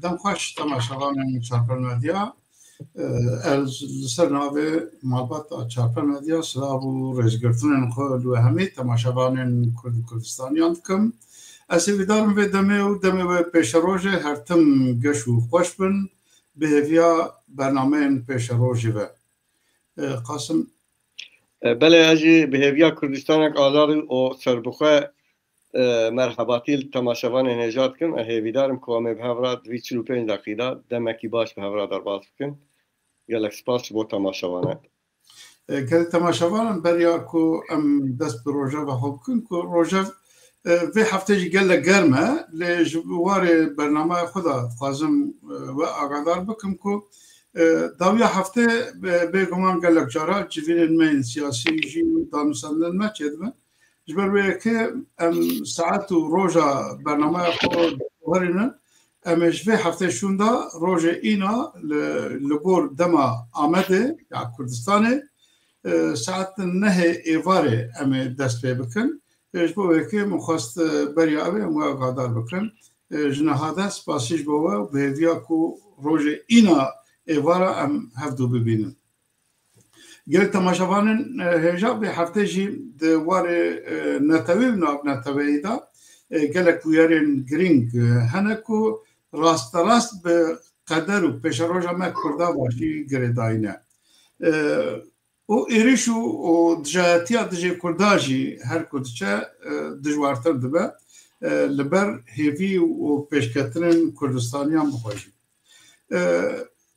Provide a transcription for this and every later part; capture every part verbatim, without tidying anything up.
Dem xweş temaşevanên Çarpel Medya. Ez li ser navê malbata Çarpel Medya silav û rêzgirtinên xwe li we hemî temaşevanên Kurd û Kurdistaniyan dikim. Ez hêvîdar im vê demê û demê wê pêşerojê her tim geş û xweş bin, bi hêviya bernameyên pêşerojê ve. Qasim. Belê, ez jî bi hêviya Kurdistanek azad û serbixwe merhebatî li temaşevanên hêja dikim. Ez hêvîdar im ku em ê bi hev re di vî çil û pênc deqî de demekî baş bi hev re derbas bikin. Gelek spas ji bo temaşevanan. Gelek temaşevanan, beriya ku em dest bi rojeva xwe bikin, ku rojev vê heftê jî gelek germ e, lê ji warê bernameya xwe de dixwazim we agadar bikim ku dawiya heftê bêguman gelek cara civînên me yên siyasî jî danûsandinên me çêdibin. Ji ber wê yekê em saet û roja bernameya xwe guherînin. Em ê ji vê heftê şûnda rojê îna li, li gor dema Amedê ya Kurdistanê, e, saet nehê êvarê em ê dest pê bikin. E, ji bo wê yekê min xwest, e, beriya ev ê em we agadar bikin. E, ji niha de spasî ji bo we û bi hêviya ku rojê îna êvara em hevdû bibînin. Gelek temaşevanên, e, hêja vê heftê jî di warê, e, netewî û navneteweyî de, e, gelek bûyerên girîng, e, hene ku rasterast bi qeder û pêşeroja me Kurda ve jî girêdayî ne. E, û êrîş û, û dijayetiya dijî Kurda jî her ku diçe, e, dijwartir dibe, e, li ber hêvî û pêşketinên Kurdistaniyan bi xwe jî. E,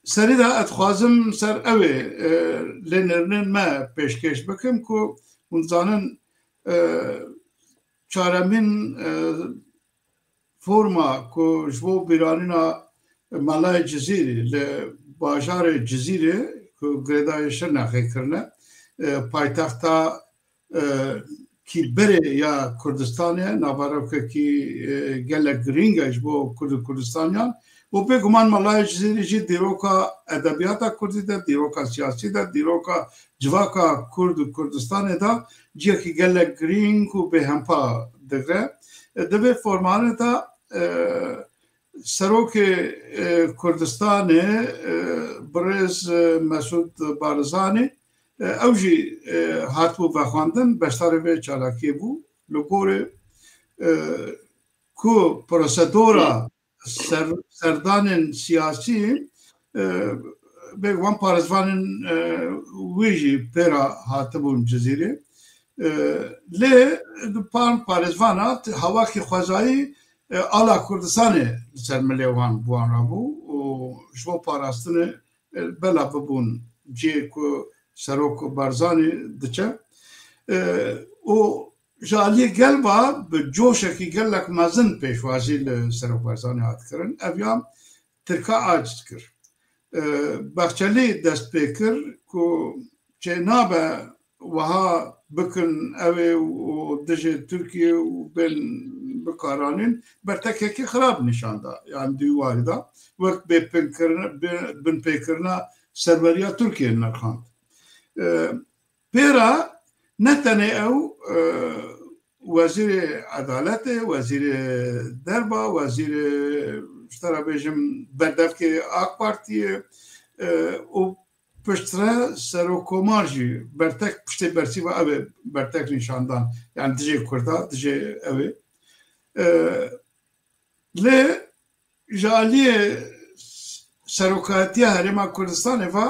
serî de ez dixwazim ser ew ê, e, lênêrînên me pêşkêş bikim ku hûn dizanin, e, çaremîn, e, forma ku ji bo bîranîna Melayê Cizîrê li bajarê Cizîrê ku girêdayê Şirnexê kirine, e, paytexta e, kî berê ya Kurdistanê, naverokekî, e, gelek girîng e ji bo Kurd û Kurdistaniyan. Û bêguman Melayê Cizîrî jî dîroka edebiyata Kurdî de, dîroka siyasî de, dîroka civaka Kurd û Kurdistanê de cihekî gelek girîng û bêhempa digre. E, di vê formanê de, e, Serokê, e, Kurdistanê, e, birêz, e, Mesûd Barizanî, e, ew jî, e, hatibû vexwendin, beşdarê vê çalakiyê bû. Li gorê, e, ku prosedora ser-, serdanên siyasî, e, bêguman parêzvanên, e, wî jî pê re hatibûn Cizîrê. E, lê di pan parêzvana t-, hawakî xwezayî, e, ala Kurdistanê li ser milê wan bi wan re bû û ji bo parastinê, e, bela bibûn cihê ku Serok Barzanî diçe. E, û ji aliyê gel ve bi coşekî gelek mezin pêşwazî li Serok Barzanî hat kirin. Ev ya Tirka aciz kir. E, Baxçelî dest pê kir ku çênabe wiha bikin ew ê û dijê Tirkiye û bên bikaranîn, bertekekî xirab nîşan da. Yani di wî warî de wek bêpêkirina, bê-, binpêkirina serweriya Tirkiye nirxand. E, pê re ne tenê ew, e, Wezîrê Edaletê, Wezîrê Derva, Wezîrê, ji te re bêjim, berdevkê AK Partiyê, e, û piştre Serokkomar jî bertek, piştê bersîva ew ê bertek nîşan dan. Yani dijê Kurda, dijê ew ê. E, lê ji aliyê Serokatiya Herêma Kurdistanê ve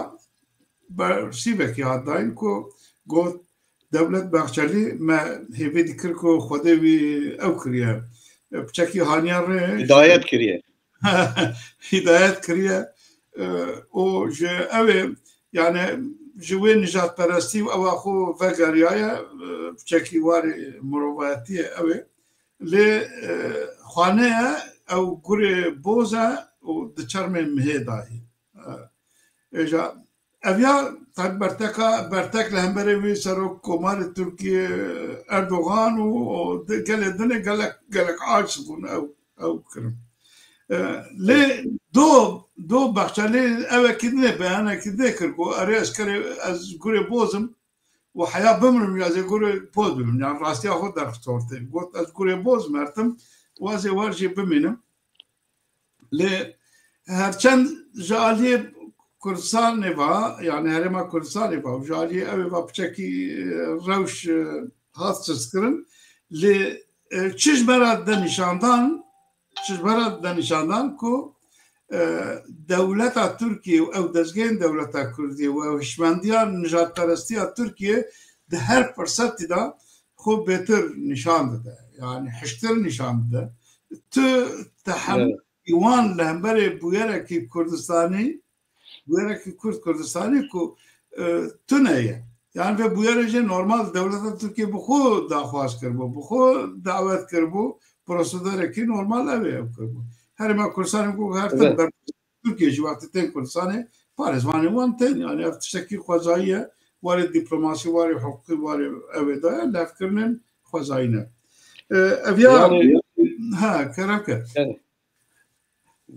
bersîvekî hat dayîn ku got, Dewlet Bahçelî me hêvî dikir ku Xwedê wî ew kiriye. Piçekî haniye rê. Hidayet kiriye. Hidayet kiriye. E, û ji ew ê, yani ji wê nijadperestî û ewa xwe vegeriyaye, e, piçekî warê mirovayetiyê ew ê. Lê, e, xane ye, ew gurê boz e û di çermê mihê dayî. E, êja, ev ya tabi berteka, bertek li hemberê wî Serok Komarê Tirkiye Erdogan û, û di gelê dinê gelek, gelek aciz bûn ew, ew kirin. E, lê do, do Bahçelî ewekî dinê beyanekî dinê kir ku erê ez kerê, ez gurê boz im, û heya bimrim ya zê gurê boz bimrim. Yani rastiya xwe derxist ortê. Got ez gurê boz merdim û ez ê wer jî bimînim. Lê Herçend ji aliyê Kurdistanê va, yani Herêma Kurdistanê va, ji aliyê ew ê va piçekî, e, rewş, e, hat çizkirin, lê, e, çi ji me re dide nîşandan, çi ji me re dide nîşandan ku, e, dewleta Tirkiye û ew dezgehên dewleta Kurdî û ew hişmendiya nijadperestiya Tirkiye di her firsetî de xwe bêtir nîşan dide. Yani hiştir nîşan dide. Tu tehem-, Evet. wan li hemberê bûyerekî Kurdistanî, bûyerekî Kurd Kurdistanî ku, e, tune ye. Yani vê bûyerê jê normal dewleta Tirkiye bi xwe daxwaz kiribû, bi xwe dawet kiribû, prosedurekî normal ev ê ew kiribû. Herêma Kurdistanê ku her tim Evet. ber Tirkiye jî wextê tên Kurdistanê, parêzvanê wan tên, yani ev tiştekî xwezayî ye, warê dîplomasî, warê hiqûqî, warê ev ê daye, levkirinên xwezayî ne. E, ev ya Yani ha, kerem ke. Yani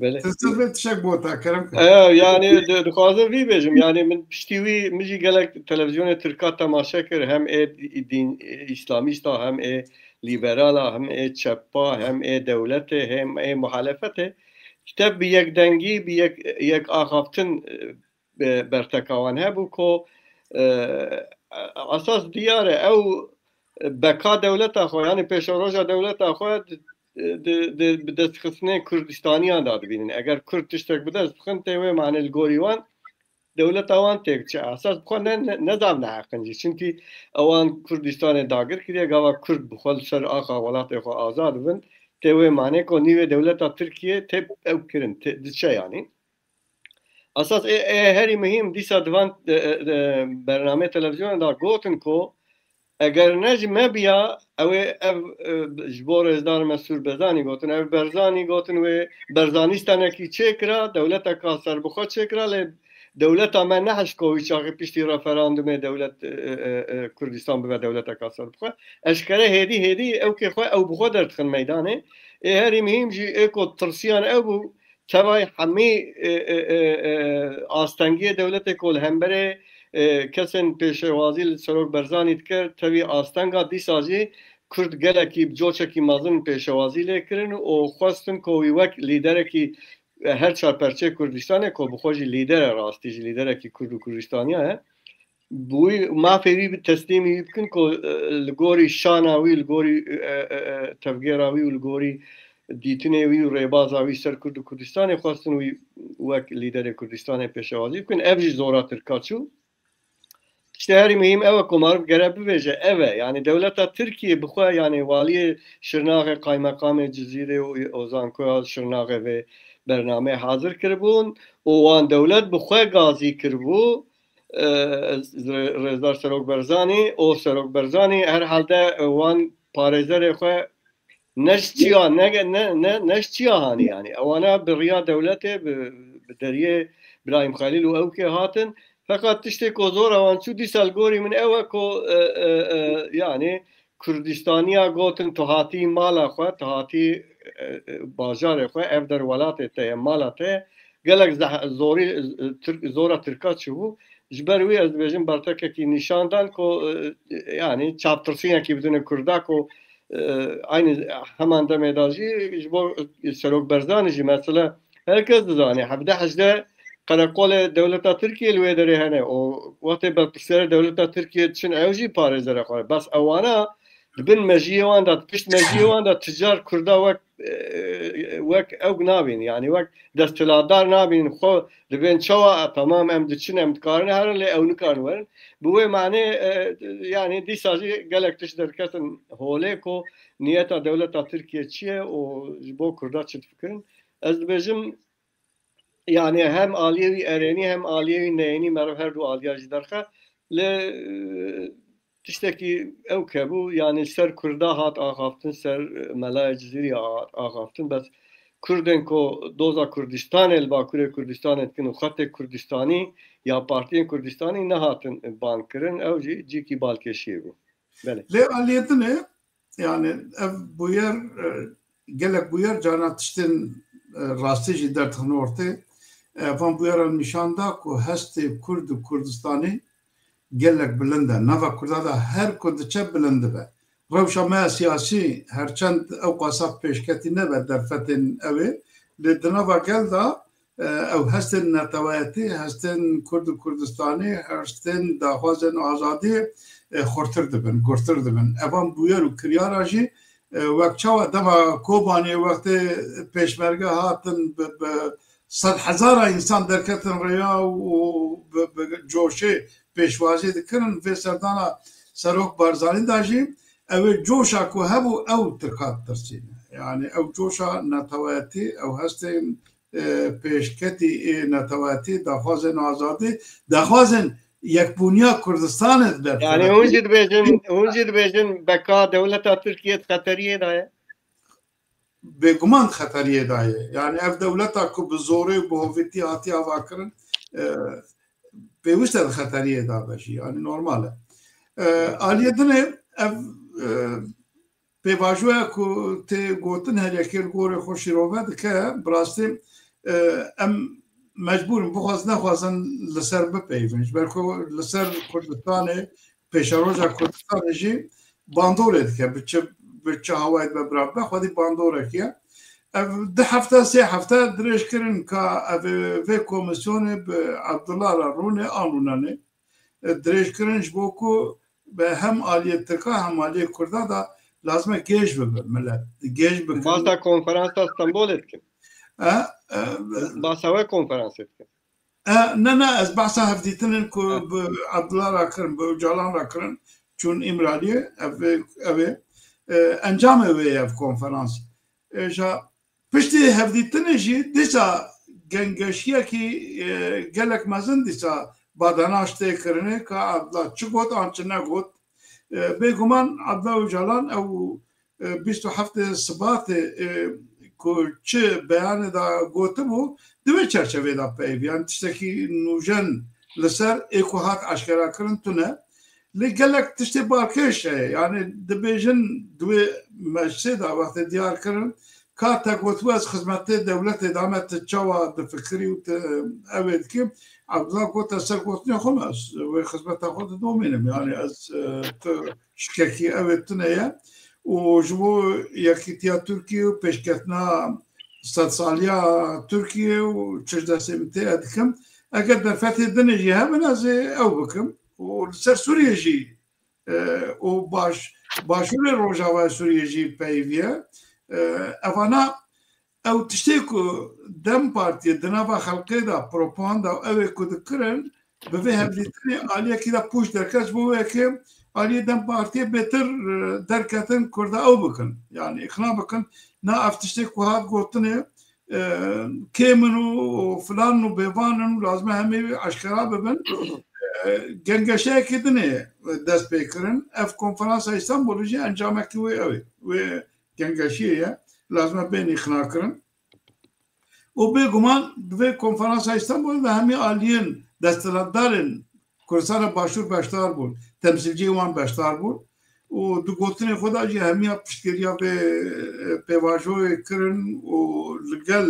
Belê. Ti sir vê tişek bota, kerem ke. E, yani di-, dixwazim vî bêjim. Yani min piştî wî, min jî gelek televîzyonê tirka temaşe kir. Hem ê dîn, îslamîsta, hem ê lîberala, hem ê çepa, hem ê dewletê, hem ê muhalefetê. Îşte bi yekdengî, bi yek, yek axaftin, e, be-, berteka wan hebû ku, e, esas diyar e, ew beka dewleta xwe, yani pêşeroja dewleta xwe di, di, di, bi destxistinê Kurdistaniyan de dibînin. Eger Kurd tiştek bi dest bixin, tê wê mane li gorî wan dewleta wan têk çi. Esas bi xwe ne, ne, ne zav neheqin jî. Çimkî ewan Kurdistanê dagir kiriye, gava Kurd bi xwe li ser axa welatê xwe azad bibin, tê wê mane ku nîvê dewleta Tirkiye tê ew kirin, tê, diçe yani. Esas ê, ê herî muhîm dîsa di van, e, e, e, bernameyê televîzyonê de gotin ku eger ne ji me biya, ew ê ev, e, ji bo rêzdar Mesûr Bezanî gotin, ev Berzanî gotin wê Berzanîstanekî çêkira, dewleteka serbixwe çêkira, lê dewleta me nehişt ku wî çaxê piştî referandumê dewlet, e, e, e, e, Kurdistan bibe dewleteka serbixwe. Eşkere hêdî hêdî ew kê xwe ew bi xwe derdixin meydanê. Ê herî muhîm jî ê ku tirsiyan ew bû, tevay hemî, e, e, e, e, astengiyê dewletê ku li hemberê, e, kesên pêşewazî li Serok Berzanî dikir, tevî astenga dîsa jî Kurd gelekî bi coçekî mezin pêşewazî lê kirin û xwestin ku wî wek lîderekî, e, her çar perçeyê Kurdistanê ku bi xwe jî lîder e, rastî jî lîderekî Kurd û Kurdistaniya ye. Bi wî mafê wî bi teslîmî wî bikin ku, e, li gorî şana wî, li gorî, e, e, e, tevgera wî û li gorî dîtinê wî û rêbaza wî ser Kurd û Kurdistanê xwestin wî wek lîderê Kurdistanê pêşewazî bikin. Ev jî zora Tirka çû. Tiştê herî muhîm ew e ku meriv gere bibêje, ev e. Yani dewleta Tirkiye bi xwe, yani waliyê Şirnaxê, qaymeqamê Cizîrê û Ozan Koya Şirnaxê vê bernameyê hazir kiribûn û wan dewlet bi xwe gazî kiribû. E, Re-, Rêzdar Serok Berzanî û Serok Berzanî herhalde, e, wan parêzerê xwe ne ji çiya, ne, ne, ne, ne ji çiya hanî yani. Ewana bi riya dewletê, bi, bi deriyê Birahîm Xelîl û ewkê hatin. Feqet tiştê ku zor ewan çû dîsa li gorî min ew e ku, e, e, e, yani Kurdistaniya gotin tu hatî mala xwe, tu hatî, e, e, bajarê xwe, ev der welatê te ye, mala te ye. Gelek zeh-, zorî, e, Tirk, zora Tirka çûbû. Ji ber wî ez dibêjim bertekekî nîşan dan ku, e, yani çavtirsinekî bidine Kurda ku, e, aynî heman demê de jî ji bo Serok Berzanî jî mesela herkes dizane hevdeh hejdeh qereqolê dewleta Tirkiyê li wê derê hene û wextê berpirsiyarê dewleta Tirkiyê diçin ew jî parêzerê xwe. Bes ewana di bin mejiyê wan de, di pişt mejiyê wan de tu car Kurda wek, e, wek ew nabîn, yani wek desthilatdar nabîn, xwe dibên çawa, e, tamam em diçin, em dikarin herin, lê ew nikarin werin. Bi wê manê, e, yani dîsa jî gelek tişt derketin holê ku niyeta dewleta Tirkiye çi ye û ji bo Kurda çi difikirin. Ez dibêjim, yani hem aliyê wî erênî hem aliyê wî neyênî meriv her du aliya jî derxe. Lê, e, tiştekî ew kebû, yani ser Kurda hat axaftin, ser, e, Melayê Cizîrî hat axaftin, bes Kurdên ku doza Kurdistanê li Bakurê Kurdistanê dikin û xetê Kurdistanî ya partiyên Kurdistanî nehatin bang kirin, ew jî cîkî balkêşiyê bû. Belê. Lê aliyê din e, yani ev bûyer, e, gelek bûyer carna tiştên, e, rastî jî derdixin ortê. E, van bûyeran nîşan da ku hestê Kurd û Kurdistanî gelek bilind e. Nava Kurda da her ku diçe bilind dibe. Rewşa me ya siyasî herçend ew qasa pêşketî nebe derfetên ew ê, lê di nava gel de e, ew hestên neteweyetî, hestên Kurd û Kurdistanê, hestên daxwazên azadiyê, e, xurtir dibin, gurtir dibin. Evan bûyer û kiryara jî, e, wek çawa dema Kobanê wextê pêşmerge hatin bi, bi sed hezara însan derketin rêya û bi, bi coşê pêşwazî dikirin, vê serdana Serok Barzanî de jî ew ê coşa ku hebû ew Tirka ditirsîne. Yani ew coşa neteweyetî, ew hestên, e, pêşketî ê neteweyetî, daxwazên azadî, daxwazên yekbûniya Kurdistanê dibe. Yani hûn jî dibêjin, hûn jî dibêjin beka dewleta Tirkiye di xeteriyê de ye? Bêguman xeteriyê de ye. Yani ev dewleta ku bi zorê û bi hovîtî hatiye avakirin, e, pêwîst e di xeteriyê de be jî. Yani normal e. E, aliyê dinê ev, e, pêvajoya ku tê gotin her yekê li gorê xwe şîrove dike, bi rastî, e, em mecbûr in, bixwazin nexwazin, li ser bipeyivin. Ji ber ku li ser Kurdistanê, pêşeroja Kurdistanê jî bandorê dike, bi çi, bi çi hawayê dibe bira bibe, xwedî bandorek e. Ev du hefte, sê hefte dirêj kirin ka ev, vê komîsyonê bi Abdullah re rûnê an rûnenê. E, dirêj kirin ji bo ku bi hem aliyê Tirka hem aliyê Kurda da lazim e gêj bibe milet. Gêj bikin. Basa konferansa Stenbolê dikin. E, e, Basa wê konferansê dikin. E, ne, ne, ez behsa hevdîtinên ku bi Abdullah re kirin, bi Ocalan re kirin, çûn Îmraliyê, ev, ev ê, e, encamê wê ye ev konferans. E, ja piştî hevdîtinê jî dîsa gengeşiyekî, e, gelek mezin dîsa badanaş tê kirinê ka Abdullah çi got an çi negot. E, bêguman Abdullah Ocalan ew, e, bîst û heftê Sibatê, e, ku çi beyanê de gotibû, di wê çerçevê de peyv, yani tiştekî nûjen li ser ê ku hat eşkera kirin tune. Lê gelek tiştê balkêş heye. Yani dibêjin di wê meclisê de wextê diyar kirin, ka te gotiwe ez xizmetê dewletê de me, tu çawa difikirî û tu ew ê dikî? Abdullah got, ez ser gotinê xwe me, ez wê xizmeta xwe didomînim. Yani ez, e, tu şikekî ew ê tune ye. Û ji bo yekîtiya Tirkiye û pêşketina sedsaliya Tirkiye û çi ji destê min tê, ez dikim. Eger derfetê dinê jî hebin, ez ê ew bikim. Û li ser Sûriyê jî, e, û baş, başûrê rojavayê Sûriyê jî peyivî ye. E, evana ew tiştê ku DEM Partiyê di nava xelkê de propaganda û ew ê ku dikirin, bi vê hevdîtinê aliyekî de pûç derket, ji bo wê yekê aliyê DEM Partiyê bêtir, e, derketin Kurda ew bikin. Yani îqna bikin, na ev tiştê ku hat gotinê, e, kêm in û filan in û bêvan in û lazim e hemî eşkera bibin. E, gengeşeyekî din ê dest pê kirin. Ev konferansa Îstanbulê jî encamekî wê ew ê. Wê gengeşiyê ye. Lazim e bên îqna kirin. Û bêguman di vê konferansa Îstanbulê de hemî aliyên desthilatdarên Kurdistana Başûr beşdar bûn, temsîlciyên wan beşdar bûn û di gotinê xwe de jî hemiya piştgiriya vê, e, pêvajoyê kirin û li gel,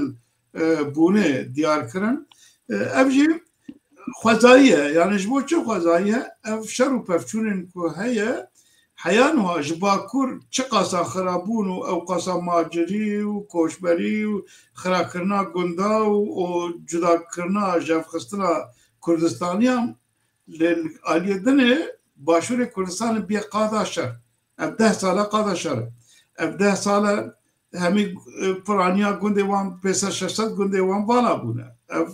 e, bûnê diyar kirin. E, ev jî xwezayî ye. Yani ji bo çi xwezayî ye? Ev şer û pevçûnên ku heye, heya niha ji Bakur çiqasa xirabûn û ew qasa macirî û koçberî û xirakirina gunda û, û cudakirina, jevxistina Kurdistaniyan, lê li aliyê din ê Başûrê Kurdistanê bîye qada şer. Ev deh sal e qada şer e. Ev deh sal e hemî, e, piraniya gundê wan, pênc sed şeş sed gundê wan vala bûne. Ev,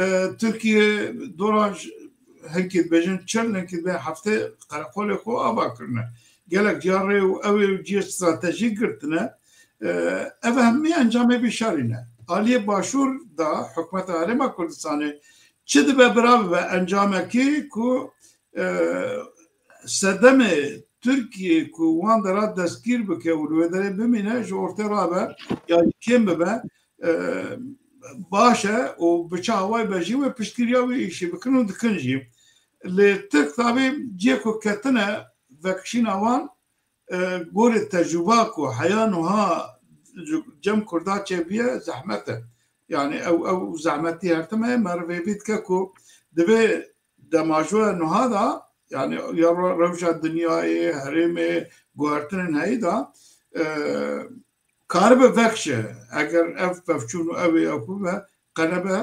e, Tirkiye dora j-, hinkî dibêjin çil, hinkî dibêjin heftê qereqolê xwe ava kirine. Gelek ciya rê û ew ê û cihê stratejîk girtine. E, ev hemî encamê vî şerî ne. Aliyê Başûr da hikûmeta Herêma Kurdistanê çi dibe bira bibe encamekî ku, e, sedemê Tirkiye ku wan dera destgîr bike û li wê derê bimîne, ji ortê rabe ya jî kêm bibe, e, baş e û bi çi awayî be jî wê piştgiriya wî îşî bikin û dikin jî. Lê Tirk tabî cihê ku ketine vekişîna wan, e, gorê tecrûba ku heya nuha cem Kurda çêbûye zehmet e. Yani ew, ew zehmetî her tim heye, meriv hêvî dike ku divê demajoya nuha de, yani ya re-, rewşa dinyayê, herêmê, guhertinên heyî de, e, karibe vekişe. Eger ev pevçûn û ew ê ew bibe, qelebe,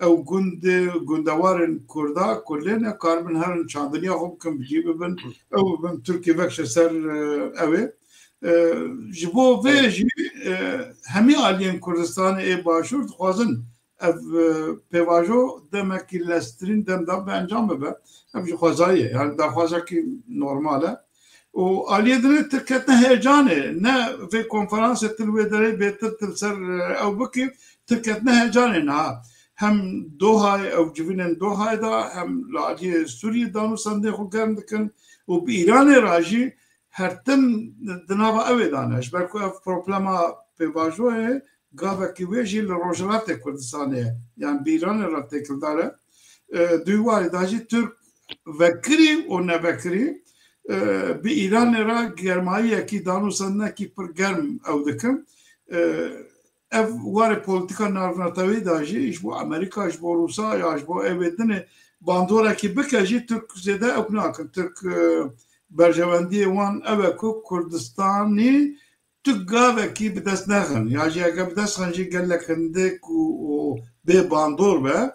ew gund, gundewarên Kurda, ku lê ne, karibin herin çandiniya xwe bikin, bi cî bibin, ew bibin Tirkî vekşe ser, e, ew ê. E, ji bo vê Evet. jî, e, hemî aliyên Kurdistanê ê Başûr dixwazin ev, e, pêvajo demekî leztirîn dem de bi encam bibe. Ev jî xwezayî ye. Yani daxwazekî normal e. Û aliyê din ê tu ketine heyecanê. Ne vê konferansê tu li wê derê bêtir tu li ser, e, ew bikî, tu ketine heyecanê niha. Hem Dohayê, ew civînên Dohayê de, hem li aliyê Sûriyê danûsandinê xwe germ dikin û bi Îranê re jî her tim di nava ew ê de ne. Ji ber ku ev problema pêvajoyê gavekî wê jî li Rojhilatê Kurdistanê ye. Yani bi Îranê re têkildar e. E, di wî warê de jî Tirk vekirî û nevekirî, e, bi Îranê re germayiyekî, danûsandinekî pir germ ew dikin. E, ev warê polîtîka navneteweyî de jî ji bo Amerîka, ji bo Rûsa ya ji bo ewê dinê bandorekî bike jî Tirk zêde ew nakin. Tirk, e, berjewendiyê wan ew e ku Kurdistanî tu gavekî bi dest nexin. Ya jî eger bi dest xin jî gelek hindik û, û bê bandor be.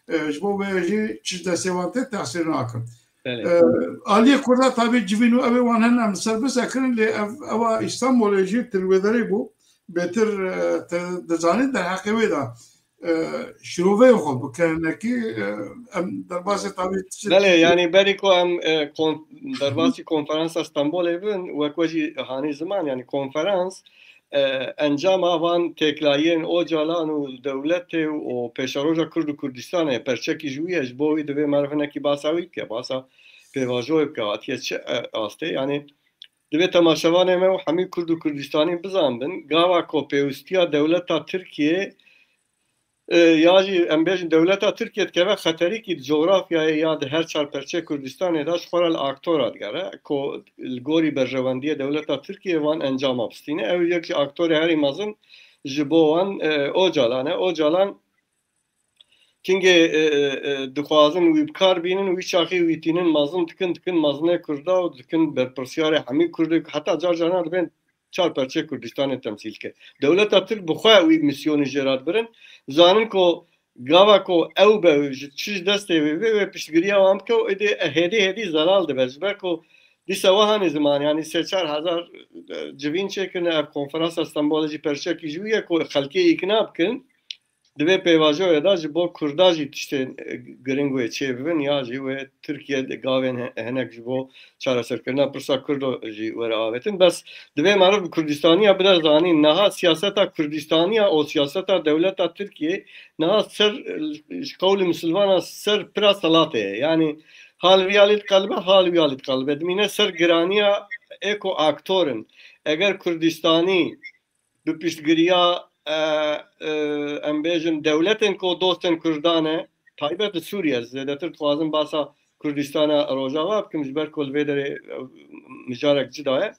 E, ji bo vê jî çi ji destê wan tê tehsîr nakin. Belê. E, aliyê Kurda tabî civîn û ew ê wan hene em li ser bisekirin, lê ev, ewa Îstanbulê jî tu li wê derê bû. Bêtir, e, te dizanî derheqê wê de, e, şiroveyê xwe bike hinekî, e, em derbasê tabî çi Belê, yani berî ku em, e, kon-, derbasî konferansa Stenbolê bin, wek we jî hanî ziman, yani konferans, e, encama van têklayiyên Ocalan û dewletê û pêşeroja Kurd û Kurdistanê, perçekî ji wî ye, ji bo wî divê meriv hinekî basa wî bike, basa pêvajoyê bike, hatiye çi, e, astê, yani divê temaşevanê me û hemî Kurd û Kurdistanî bizanbin, gava ku pêwistiya dewleta Tirkiyê, e, ya jî em bêjin dewleta Tirkiye dikeve xeterîkî di cografyayê ya di her çar perçê Kurdistanê de ji xwe re li aktora digere, ku li gorî berjewendiyê dewleta Tirkiye van encama bistîne. Ew yek ji aktorê herî mezin ji bo wan, e, Ocalan e. Ocalan Çingê, e, e, e, dixwazin wî bi kar bînin, wî çaxî wî tînin, mezin dikin, dikin mezinê Kurda û dikin berpirsiyarê hemî Kurdê, heta car carna dibên çar perçê Kurdistanê temsîl ke. Dewleta Tirk bi xwe wî misyonî jê re dibirin. Zanin ku gava ku ew be, ji çi ji destê wê bê, wê piştgiriya wan bike û êdî hêdî hêdî zelal dibe. Ji ber ku dîsa wehanî ziman, yanî sê çar hezar, e, civîn çêkirine, ev konferansa Stenbolê jî perçekî ji wî ye ku xelkê îkna bikin. Divê pêvajoyê de ji bo Kurda jî tiştên, e, giring wê çêbibin ya jî wê Tirkiye di gavên he-, hinek ji bo çareserkirina pirsa Kurdo jî were avêtin. Bes divê meriv bi Kurdistaniya bide zanîn. Niha siyaseta Kurdistaniya û siyaseta dewleta Tirkiye niha ser, e, ji qewlê misilmana ser pira selatê ye. Yanî hal vî alî diqelibe, hal vî alî diqelibe. Dimîne ser giraniya ê ku aktor in. Eger Kurdistanî bi piştgiriya, e, e, em bêjin dewletên ku dostên Kurdan e, taybet li Sûriye, zêdetir dixwazim basa Kurdistana Rojava bikim, ji ber ku li vê derê, e, mijarek cida ye.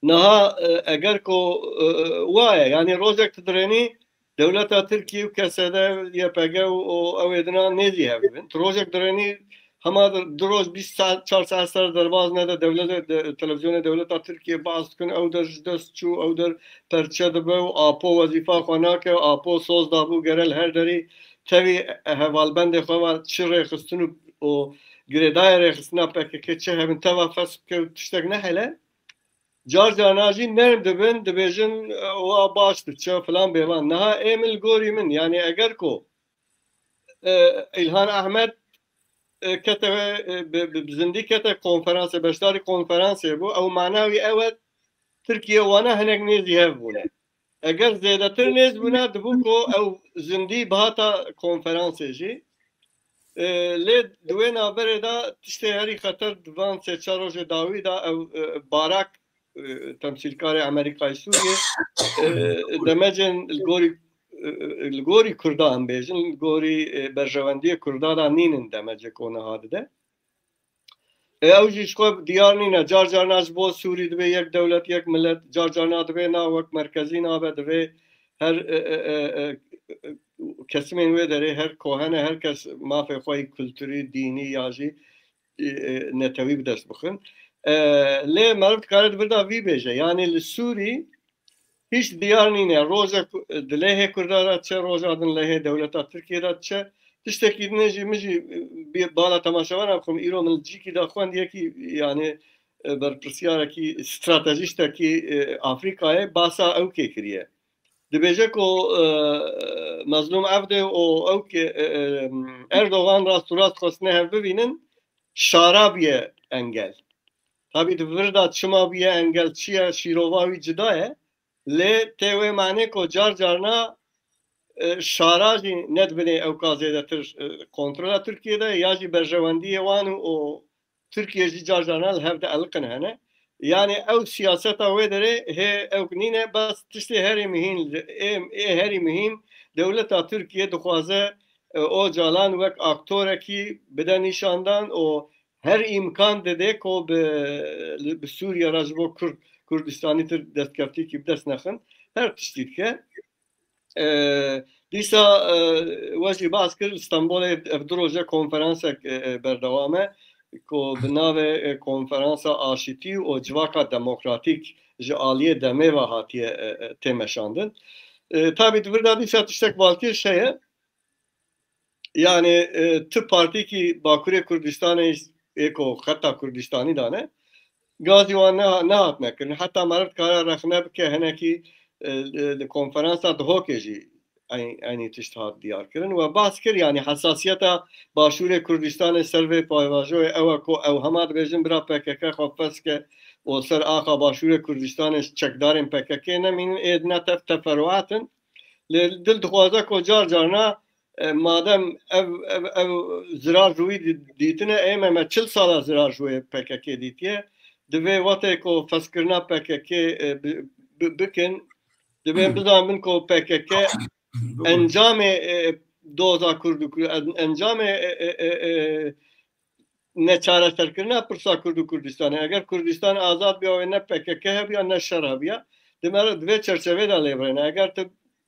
Niha, e, eger ku, e, e, wa ye, yanî rojek tu dirênî dewleta Tirkiyê û K S D, Y P G û, û ew ê dina nêzî hev dibin. Tu rojek dirênî Hema di, du roj bîst saet, çar saet ser derbaz nede, dewlete, de, televizyonê dewleta Tirkiye behs dikin, ew der ji dest çû, ew der perçe dibe û Apo wezîfa xwe nake, Apo soz dabû gere li her derî tevî hevalbendê xwe ve çi rêxistin û, û girêdayê rêxistina P K K çi hebin teva fes bike û tiştek nehêle. Car carna jî nerm dibin, dibêjin, "Wa baş diçe" filan bêvan. Niha ê min li gorî min, yanî eger ku e, Îlhan Ehmed, e, kete, e, bi, bi, bi zindî kete konferansê, beşdarî konferansê bû. Ew mana wî ew e, Tirkiye wana hinek nêzî hev bûne. Eger zêdetir nêz bûne, dibû ku ew zindî bihata konferansê jî. E, lê di wê navberê de tiştê herî xeter di van sê çar rojê dawî de ew, e, Barak e, temsîlkarê Amerîkayê Sûriyê, e, demecên li gorî, e, li gorî Kurda em bêjin, li gorî, e, berjewendiyê Kurda de nînin demecê ku niha dide. E, ew jî ji xwe diyar nîne. Car carna ji bo Sûrî dibê yek dewlet, yek milet, car carna dibê na wek merkezî nabe, divê her, e, e, e, e, kesimên wê derê her ku hene, her kes mafê xwe yî kulturî, dînî ya jî e, e, netewî bi dest bixin. E, lê meriv dikare di vir de vî bêje. Yanî li Sûrî Hîç diyar nîne. Rojek dilehê Kurda de çe, roja din lehê dewleta Tirkiye de çe. Tiştekî din jî min jî, e, bala temaşevanan xwim, îro min cîkî de xwend, yekî, yani, e, berpirsiyarek stratejîstekî, e, Afrîkayê basa ew kê kiriye. Dibêje ku, e, Mezlûm Evdê û ew kê, e, e, Erdogan rast û rast xwestine hev bivînin, şara biye engel. Tabî di vir de çima biye engel çi ye, şîrova wî cida ye. Lê tê wê manê ku car carna, e, şara jî nedibinê ewka zêdetir, e, kontrola Tirkiye de, ya jî berjewendiyê wan û, û Tirkiye jî car carna li hev dieliqin hene. Yani ew siyaseta wê derê hê ewk nîne, bes tiştê herî mihîn, ê, ê herî mihîm dewleta Tirkiye dixwaze, e, Ocalan wek aktorekî bide nîşandan û her îmkan dide ku bi, bi Sûriye re ji bo Kurd, Kurdistanî tir destkeftîkî bi dest nexin. Her tiştî dike. E, dîsa, e, we jî bas kir, Stenbolê ev du roje konferansek, e, e, berdewam e, ku bi navê, e, Konferansa Aşitî û Civaka Demokratîk ji aliyê demê ve hatiye, e, e, tê meşandin. E, tabî di vir de dîsa tiştek balkêş heye. Yani, e, tu partîkî Bakurê Kurdistanê ê ku xeta Kurdistanî dane, gazî wan neha-, nehatine kirin. Heta meriv dikare rexne bike hinekî, e, li, li konferansa Duhokê jî eyn-, eynî tişt hat diyar kirin. We bas kir, yani hesasiyeta Başûrê Kurdistanê ser vê payvajoyê ew e ku ew hema dibêjin bira P K K xwe feske û ser axa Başûrê Kurdistanê çekdarên P K K nemînin, ê ne tev teferuat in. Lê dil dixwaze ku car carna, e, madem ev, ev, ev zirar ji wî di-, dîtine, ê me, me çil sala zirar ji wê P K K dîtiye. Divê wextê ku feskirina P K K, e, bi-, bi-, bikin, divê bizanbin ku P K K encamê, e, doza Kurd û Kurd, en-, encamê, e, e, e, e, neçareserkirina pirsa Kurd û Kurdistanê. Eger Kurdistan azad biya, wê ne P K K hebiya, ne şer hebiya. Di meriv di vê çerçevê de lê birêne. Eger tu,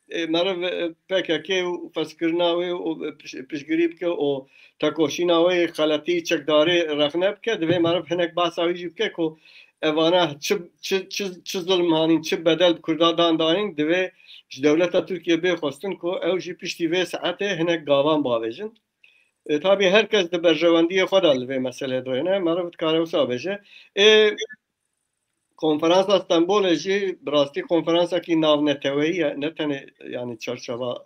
e, meriv, e, P K K û fezkirina wê û, e, piş-, piştgirî bike û tekoşîna wê xeletî çekdarî rexne bike, divê meriv hinek bahsa wî jî bike ku evana çi, çi, çi, çi zilm hanîn, çi bedel bi Kurda dan danîn, divê ji dewleta Tirkiye bê xwestin ku ew jî piştî vê saetê hinek gavan bavêjin. E, tabî her kes di berjewendiyê xwe de li vê meselê dirêne. Meriv dikare wisa bêje. Ê, konferansa Stenbolê jî bi rastî konferansekî navneteweyî ye. Ne tenê, yani, çarçeva,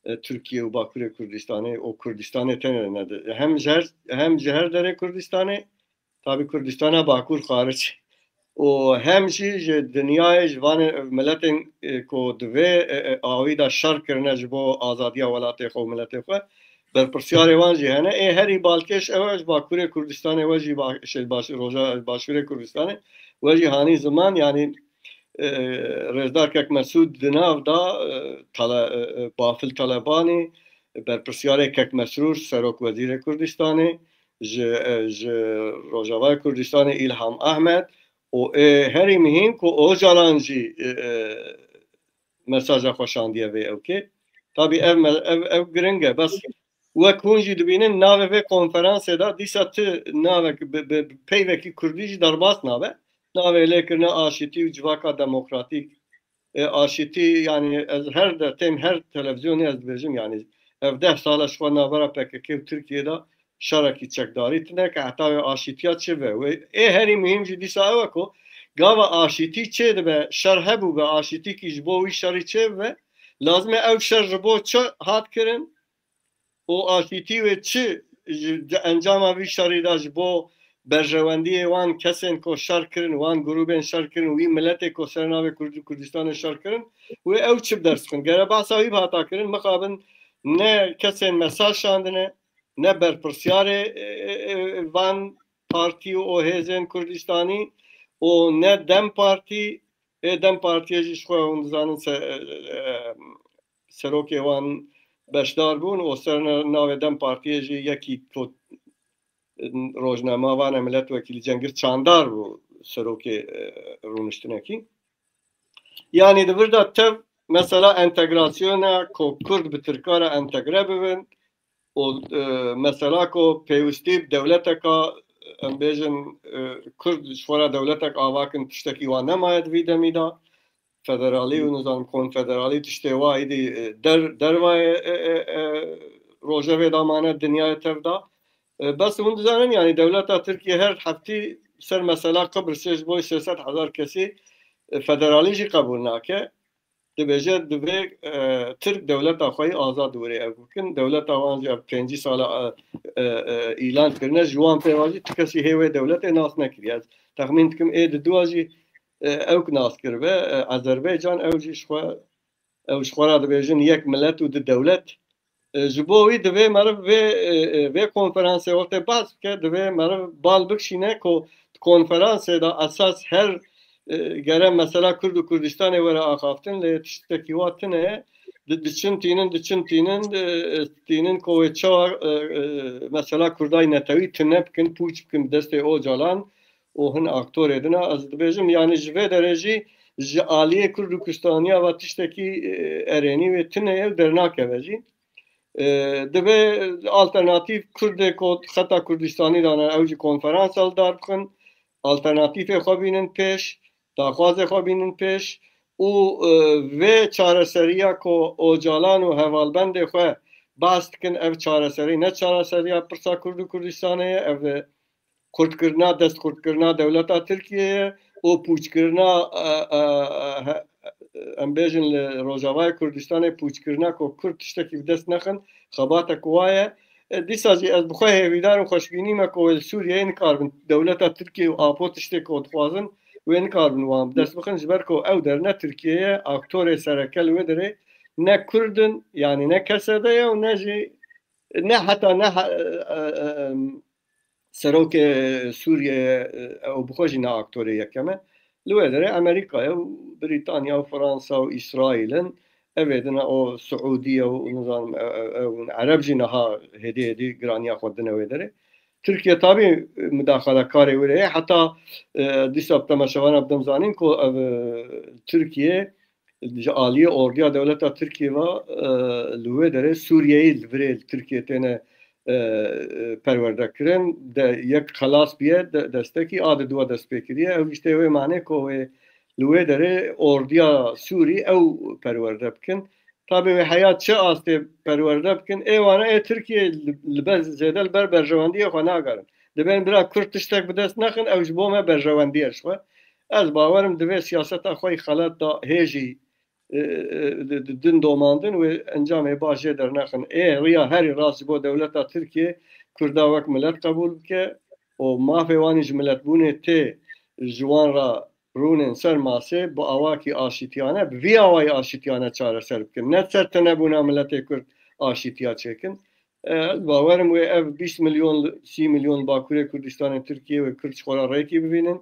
e, Tirkiye û Bakurê Kurdistanê û Kurdistanê tenê ne de. Hem ji her, hem ji her derê Kurdistanê, tabî Kurdistana Bakur xaric. Û hem jî ji dinyayê, ji van miletên, e, ku di vê, e, e, awî de şer kirine ji bo azadiya welatê xwe û miletê xwe, berpirsiyarê wan jî hene. Ê herî balkêş ew e, ji Bakurê Kurdistanê we jî ba-, şey, baş-, roja, Başûrê Kurdistanê we jî hanî ziman, yanî, e, Rêzdar Kek Mesûd di nav da, e, tele-, e, e, Bafil Telebanî, berpirsiyarê Kek Mesrûr, Serok Wezîrê Kurdistanê, ji, e, ji Rojavayê Kurdistanê Îlham Ahmed û, e, herî mihîm ku Ocalan jî, e, e, mesaja xwe şandiye vê ewkê. Tabî ev me-, ev, ev giring e. Bes wek hûn jî dibînin navê vê konferansê de dîsa ti navek bi, bi, bi peyvekî kurdî jî derbas nabe. Navê lê kirine aşîtî û civaka demokratîk. E, aşîtî, yani ez her de têm her televîzyonê ez dibêjim, yani ev deh sala ji xwe navbera P K K û Tirkiye de şerekî çekdarî tine ke heta wê aşîtiya çi ve. Wê ê herî muhîm jî dîsa ew e ku gava aşîtî çê dibe, şer hebû be, aşîtîkî ji bo wî şerî çê bibe, lazim e ew şer ji bo çi hat kirin û aşîtî wê çi ji, di encama vî şerî de ji bo berjewendiyê wan kesên ku şer kirin, wan grûbên şer kirin, wî miletê ku ser navê Kurd-, Kurdistanê şer kirin, wê ew çi bi dest bixin? Gere behsa wî bihata kirin, mixabin ne kesên mesaj şandine, ne berpirsiyarê, e, e, e, van partî û hêzên Kurdistanî û ne DEM Partî. Ê DEM Partiyê jî ji xwe hûn dizanin se-, e, e, serokê wan beşdar bûn û ser na-, navê DEM Partiyê jî yekî ku rojnamevana milletvekîlî Cengir Çandar bû serokê, e, rûniştinekî. Yanî di vir de tev mesela entegrasyona ku Kurd bi Tirka re entegre bibin û, e, mesela ku pêwistî bi dewleteka, em bêjin, e, Kurd ji xwe re dewletek ava kin, tiştekî wan nemaye di vî demî de. federalî û nizanim konfederalî tiştê wa êdî, e, der, dervayê, e, e, e, rojevê da mane dinyayê tev da. E, bes hûn dizanin, yanî dewleta Tirkiye her heftî ser mesela Qibrisê ji bo sê sed hezar kesî, e, federalî jî qebûl nake. Dibêje, divê, e, Tirk dewleta xwe yî azad were ev bikin. Dewleta wan jî ev pêncî sala, e, e, e, îlan kirine, ji wan pê ve jî tu kesî hê wê dewletê nas nekiriye. Ez texmîn dikim ê di dua jî, e, ewk nas kiribe, e, Azerbaycan, ew jî ji xwe, ew ji xwe re dibêjin yek milet û di dewlet. E, ji bo wî divê meriv vê, e, e, vê konferansê wextê behs bike, divê meriv bal bikişîne ku di konferansê de esas her, e, gere mesela Kurd û Kurdistanê were axaftin, lê tiştekî wa tune ye. Di-, diçin tînin, diçin tînin, e, e, tînin ku wê çawa, e, e, mesela Kurdayê netewî tune bikin, pûç bikin bi destê Ocalan û hin aktorê din a. Ez dibêjim, yanî ji vê derê jî ji aliyê Kurd û Kurdistaniya ve tiştekî, e, erênî wê tune ye û dernakeve jî. E, divê alternatîf Kurdê ku xeta Kurdistanî dane, ew jî konferansa li dar bixin, alternatîfê xwe bînin pêş, daxwazê xwe bînin pêş û, e, vê çareseriya ku Ocalan û hevalbendê xwe behs dikin, ev çareserî ne çareseriya pirsa Kurd û Kurdistanê ye, ev, e, xurtkirina, destxurtkirina dewleta Tirkiyê ye û pûçkirina, e, e, e, he-, em bêjin li Rojavayê Kurdistanê pûçkirina ku Kurd tiştekî bi dest nexin, xebatek wa ye. E, dîsa jî ez bi xwe hêvîdar û xweşbînî me ku wê li Sûriyeyê nikaribin dewleta Tirkiyê û Apo tiştê ku dixwazin wê nikaribin wan bi dest bixin, ji ber ku ew der ne Tirkiye ye, aktorê sereke li wê derê ne Kurd in, yanî ne K S D ye û ne jî, ne heta ne he-, e, e, e, serokê Sûriyeyê, e, ew bi xwe jî ne aktorê yekem e. Li wê derê Amerîka ye û Brîtanya û Fransa û Îsraîl in. Ev ê dine o Siûdiye û nizanim, e, e, e, Ereb jî niha hêdî hêdî giraniya xwe dine wê derê. Tirkiye tabî mudaxalekarê wê re ye. Heta, e, dîsa bi temaşevana bidim zanîn ku ev, e, Tirkiye ji aliyê ordiya dewleta Tirkiyê ve, e, li wê derê Sûriyeyî li virê li Tirkiyê têne, e, e, perwerde kirin. De yek xelas biye, de, destekî a di dua dest pê kiriye. Ew işte wê mane ku wê li wê derê ordiya Sûrî ew perwerde bikin. Tabê wê heya çi astê perwerde bikin, ê wana ê Tirkiyê li, li ber, zêde li ber berjewendiyê xwe nagarin. Dibên bira Kurd tiştek bi dest nexin, ew ji bo me berjewendiyê ji xwe. Ez bawerim divê siyaseta xwe yî xelet da hê jî, e, e, di, di din domandin wê encamê baş jê dernexin. Ê riya herî rast ji bo dewleta Tirkiyê Kurda wek milet qebûl bike û mafê wan jî ji miletbûnê tê ji wan re rûnên ser masê bi awakî aşîtiyane, bi vî awayî aşîtiyane çareser bikin. Ne ser tenebûna miletê Kurd aşîtiya çêkin. E, ez bawerim wê ev bîst milyon, sî milyon li Bakurê Kurdistanê Tirkiyê wê Kurd ji xwe re rêkî bibînin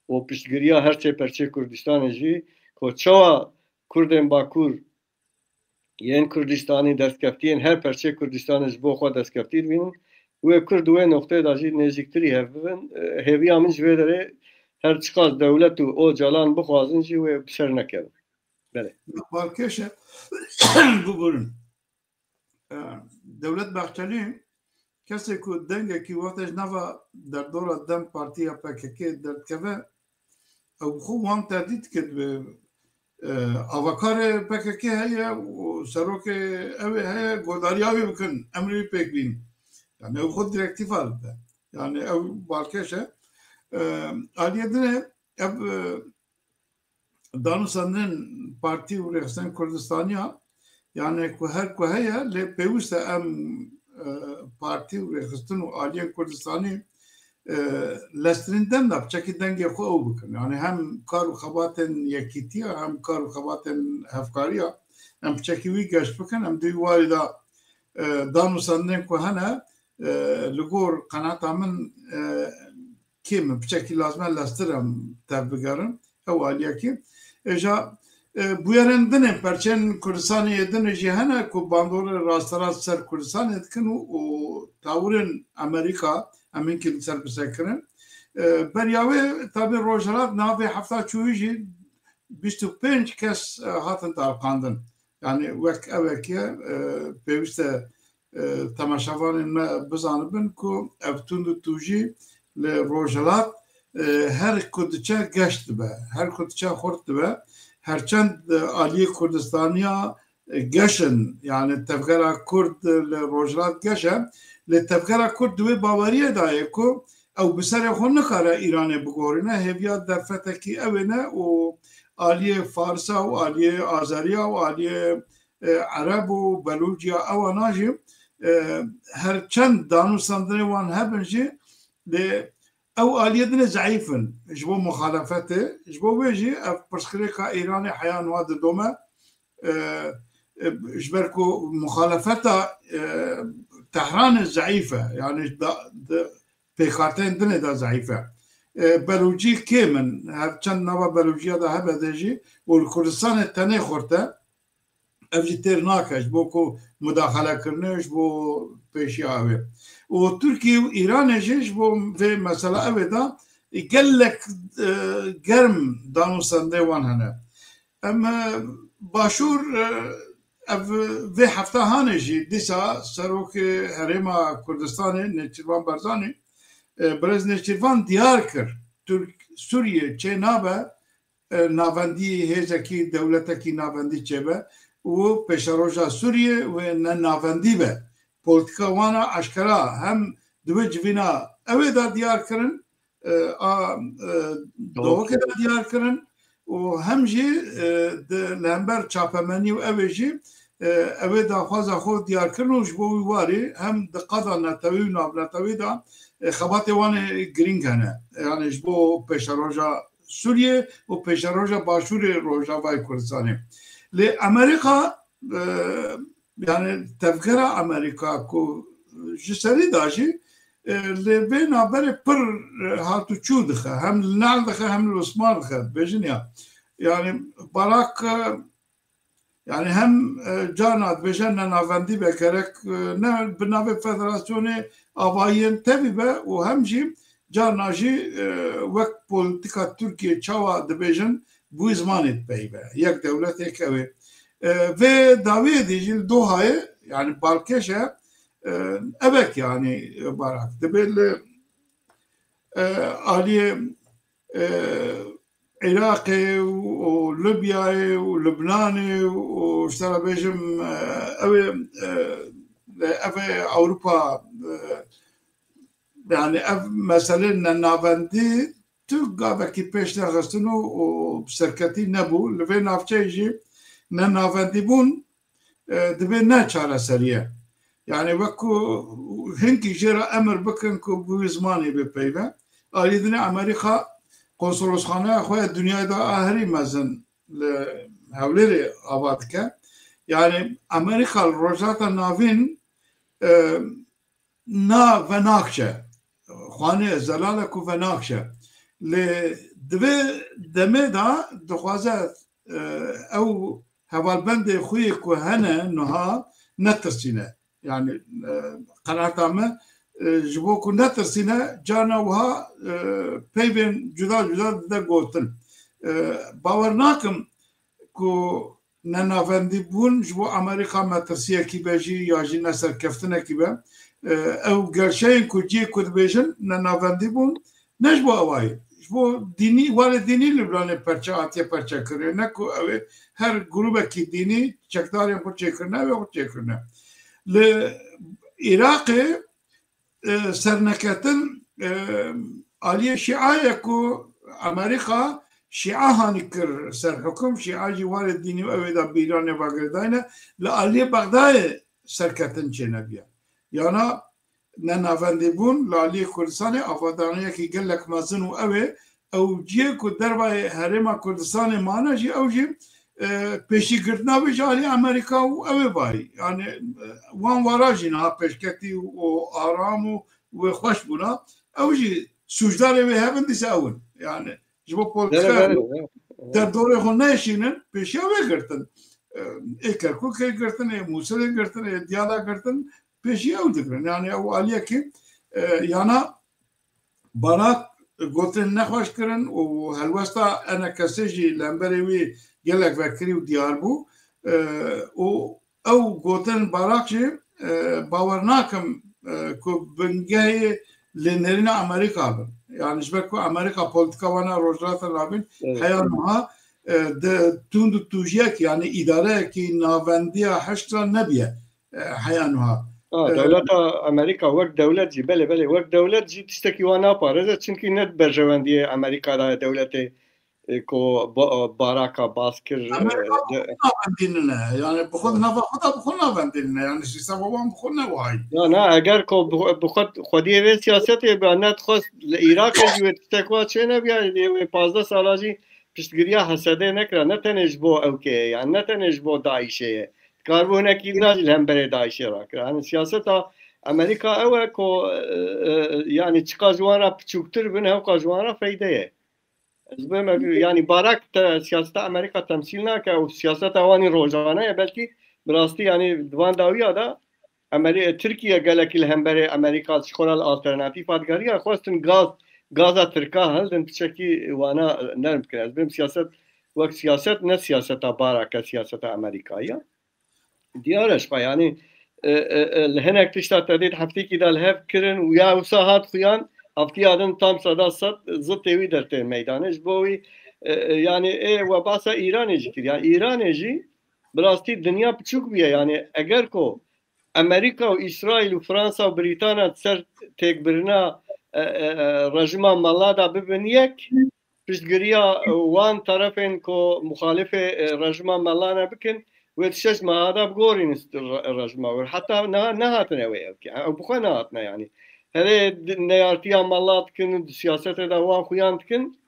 û piştgiriya her sê perçê Kurdistanê jî ku çawa Kurdên Bakur yên Kurdistanî destkeftiyên her perçê Kurdistanê ji bo xwe destkeftî dibînin. Wê Kurd di wê noqteyê de jî nêzîktirî hev bibin. E, hêviya min ji vê derê her çiqas dewlet û Ocalan bixwazin jî wê bi ser nekevin. Belê. Balkêş e. Bibûrin. E, Dewlet Bahçelî kesê ku dengekî wextê ji nava derdora DEM Partî ya P K K derdikeve, ew xwe wan terdît dike, dibe, e, avakarê P K K heye û serokê ew ê heye, guhdariya wî bikin, emrê wî pêk bîn. Yani ew xwe direktîfa dide. Yani ew balkêş e. E, aliyê din e, ev, e, danûstandinên partî û rêxistinên Kurdistaniya, yani ku her ku heye, lê pêwîst e em, e, partî û rêxistin û aliyên Kurdistanî, e, lestirîn dem de piçekî dengê xwe ew bikin. Yani hem kar û xebatên yekîtiya, hem kar û xebatên hevkariya, em piçekî wî geşt bikin, em di wî warî de, e, danûstandinên ku hene, e, li gor qenata min, e, kêm e, piçekî lazim e lestir em tevbigerin. Ew aliyekî. Êja, e, bûyerên din ên perçên Kurdistanê yê din jî hene ku bandorê rasterast ser Kurdistanê dikin û, û tawirên Amerîka em hinkî li ser pisekirin. E, beriya wê tabî Rojhilat navê hefta çûyî jî bîst û pênc kes, e, hatin taliqandin. Yani wek ewekê, e, pêwîst e, e, temaşevanên me bizanibin ku ev tund û tûjî li Rojhilat, e, her ku diçe geş dibe, her ku diçe xurt dibe. herçend, e, aliyê Kurdistaniya, e, geş in, yani tevgera Kurd, e, li Rojhilat geş e, lê tevgera Kurd di wê baweriyê de ye ku ew bi serê xwe nikare Îranê bigorîne, hêviya derfetekî ew ê ne û aliyê Farsa û aliyê Azeriya û aliyê, e, Ereb û Belûciya ewana jî, e, her çend danûstandinê wan hebin jî, lê ew aliyê din ê zeîf in ji bo muxalefetê, ji bo wê jî ev pirsgirêka Îranê heya niha didome, e, e, ji ber ku muxalefeta, e, Tehranê zeîf e, yani da, di pêkhateyên dinê de zeîf e. E, Belûcî kêm in, her çend nava Belûciya de hebe de jî û li Kurdistanê tenê xurt e. Ev jî têr nake ji bo ku mudaxelekirinê ji bo pêşiya ew ê. Û Tirkiye û Îranê jî ji bo vê mesela ew ê de gelek, e, germ danûstandinê wan hene. Em, e, Başûr, e, ev vê hefta hanê jî dîsa serokê Herêma Kurdistanê Nêçîrvan Barzanî, e, birêz Nêçîrvan diyar kir, Tirk, Sûriye çê nabe, e, navendî hêzekî, dewletekî navendî çêbe û pêşeroja Sûriyê wê ne navendî be. Polîtîka wan a eşkera hem di wê civîna ew ê de diyar kirin, e, a, e, Dawokê de diyar kirin û hem jî, e, di, li hember çapemenî û ew ê jî, e, ew ê daxwaza xwe diyar kirin û ji bo wî warî hem di qada netewî û navnetewî de, e, xebatê wan ê girîng hene. Yani ji bo pêşeroja Sûriyê û pêşeroja Başûrê Rojavayê Kurdistanê. Lê Amerîka, e, yani tevgera Amerîka ku ji serî da jî, e, li vê navberê pir, e, hat û çû dixe. Hem li nal dixe, hem li osman dixe. Dibêjin ya. Yani Barak, e, Yani hem, e, carna dibêje ne navendî be, gerek, e, ne bi navê federasyonê avahiyên tevî be û hem jî carna jî, e, wek polîtîka Tirkiye çawa dibêjin, bi wî zimanê dipeyive. Yek dewlet, yek ew ê. E, vê dawiyê dî jî li Dohayê, yani balkêş e, e, evek yani Barak. Dibê li, e, aliyê, e, Iraqê û, û Libyayê û Libnanê û, û ji te re bêjim, e, ew ê, e, ev ê Ewropa, e, yani ev meselê nenavendî tu gavekî pêş nexistin û, û serketî nebû. Li vê navçeyê jî nenavendîbûn, e, divê ne çareseriye. Yani wek ku hinkî jê re emir bikin ku bi wî zimanê bê peyve. Alî dinê Amerîka konsolosxaneya xwe ya dinyayê de a herî mezin li Hewlêrê ava dike. Yani Amerîka li Rojhilata Navîn, e, na venakçe. Xanê zelale ku venakçe. Lê di vê demê de dixwaze, e, ew hevalbendê xwe yê ku hene niha netirsîne. Yani, e, qenaeta me, e, ji bo ku netirsîne, carna wiha, e, peyvên cuda cuda dide gotin. E, bawer nakim ku nenavendîbûn ji bo Amerîka metirsiyekî be jî ya jî neserkeftinekî be. E, ew gerçeyên ku cihê ku dibêjin nenavendîbûn, ne ji bo ewayî, ji bo dînî, warê dînî li Libnanê perçe hatiye perçekirinê, ne ku ew ê her grûbekî dînî çekdarên xwe çêkirine, ew ê xwe çêkirine. Li Iraqê, e, serneketin, e, aliyê Şîa ye ku Amerîka Şîa hanî kir ser hukum, Şîa jî warê dînî û ew ê de bi Îranê ve girêdayî ne, li aliyê Bexdayê serketin çênebiye. Yana nenavendîbûn li aliyê Kurdistanê avadaniyekî gelek mezin û ew ê ew cihê ku dervayê Herêma Kurdistanê mane jî, ew jî, e, pêşîgirtina wê ji alî Amerîka û ew ê vayî. Yani, e, wan wara jî niha pêşketî û aram û wê xweş bûna. Ew jî sûcdarê wê hebin dîsa ew in. Yani, ji bo polîtîka derdorê xwe neşînin, pêşiya wê girtin. E, ê Kerkûkê girtin, ê Mûsilê girtin, ê Diyala girtin, pêşiya ew digirin. Yani, ew aliyekî, e, yana Barak gotin nexweş kirin û helwesta enekesê jî li hemberê wî gelek vekirî û diyar bû. E, û ew gotin Barak jî, e, bawer nakim, e, ku bingehê lênerîna Amerîka bin. Yani ji ber ku Amerîka polîtîka wana Rojhilata Navîn Evet. heya niha, e, di tund û tûjiyek, yani îdareyekî navendiya heşt re nebiye, e, heya nuha. Ha, E, dewleta Amerîka wek dewlet jî, belê, belê, wek dewlet jî tiştekî wan naparêze, çimkî ne di berjewendiyê Amerîka de ye dewletê, e, ku ba-, Baraka bas kir, e, Amerîka bi de- xwe navendînine. Yani bi xwe di nava xwe de bi xwe navendînine. Yani sîstema wan bi xwe ne wayî. Ya na, eger ku bi xwe, bi xwe, xwediyê vê siyasetê be, nedixwest li Iraqê jî wê tiştek wa çê nebiya, lê wê pazdeh sala jî piştgiriya Hesedê nekira, ne tenê ji bo ewkê ye, yani ne tenê ji bo DAIŞê ye. Dikaribû hinekî din jî li hemberê DAIŞê rakira. Yani siyaseta Amerîka ew e ku, e, e, yani çiqas ji wan re piçûktir bin, hewqas ji wan re feyde ye. Ez bim, yani Barak te, siyaseta Amerîka temsîl nake, ew siyaseta wan î rojane ye, belkî bi rastî yani di van dawiya de Amerî-, Tirkiye gelekî li hemberê Amerîka ji xwe re li alternatîfa digeriya, xwestin gaz, gaza Tirka hildin, piçekî wana nerm bikin. Ez bim siyaset wek siyaset ne siyaseta Barak e, siyaseta Amerîkayî ye. Diyar e ji xwe, yanî, e, e, e, li hinek tişta te dît heftekî de li hev kirin û ya wisa hat xuyan, heftiya din tam seda sed zitê wî dertê meydanê. Ji bo wî, e, e, yanî, ê, we basa Îranê jî kir. Yani Îranê jî bi rastî dinya piçûk bûye. Yani eger ku Amerîka û Îsraîl û Fransa û Brîtanya di ser têkbirina, e, e, e, rejîma Mala de bibin yek, piştgiriya, e, wan terefên ku muxalifê, e, rejîma Mala ne bikin, wê di şeş meha de bigorîn re-, rejîma wir. Heta niha nehatine wê ew ki. Ew bi xwe nehatine yani. Herê di-, neyartiya Mala dikin û di siyasetê de wan xuyan dikin.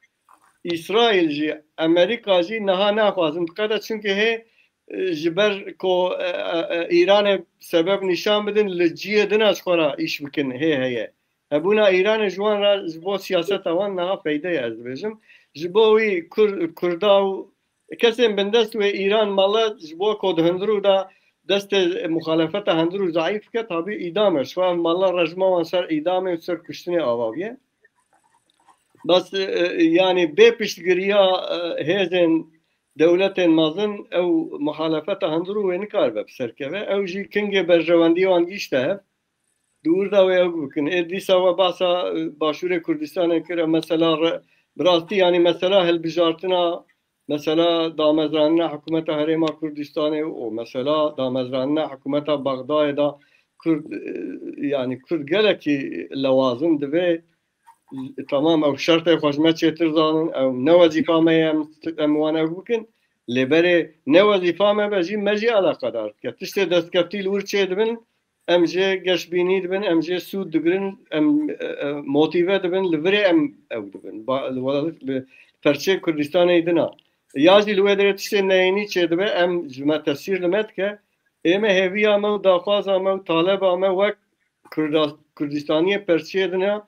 Îsraîl jî, Amerîka jî niha naxwazin diqede, çimkî hê, e, ji ber ku, e, e, e, Îranê sebeb nîşan bidin, li cihê din a ji xwe re îş bikin hê heye. Hebûna Îranê ji wan re, ji bo siyaseta wan niha feyde ye, ez dibêjim. Ji bo wî Kur-, Kurda û kesên bindest wê Îran mala ji bo ku di hundirû de destê muxalefeta hundirû zeîf bike, tabî îdam e. Ji xwe ev mala rejîma wan ser îdamê û ser kuştinê ava bûye. Bes, e, e, yani bê piştgiriya, e, hêzên dewletên mezin ew muxalefeta hundirû wê nikaribe bi ser keve. Ew jî kingê berjewendî wan gihîşte hev. Di wir de wê ew bikin. Ê dîsa we bahsa, e, Başûrê Kurdistanê kir, mesela re-, bi rastî, yani mesela hilbijartina, mesela damezranina hikûmeta Herêma Kurdistanê û mesela damezranina hikûmeta Bexdayê de Kurd, e, yani Kurd gelekî lewazim divê, tamam, ew şertê xwe ji me çêtir zanin, ew ne wezîfa me ye, em, em wan ew bikin. Lê berê ne wezîfa me be jî, me jî eleqedar dike. Tiştê destkeftî li wir çê dibin, em jê geşbînî dibin, em jê sûd digirin, em, e, e, motîve dibin, li virê em ew dibin. Ba-, li wela-, li perçê Kurdistanê dina. Ya jî li wê derê tiştê neyênî çêdibe, em ji me tesîr li me dike. Ê me hêviya me û daxwaza me û taleba me wek Kurda-, Kurdistaniyê perçiyê dina,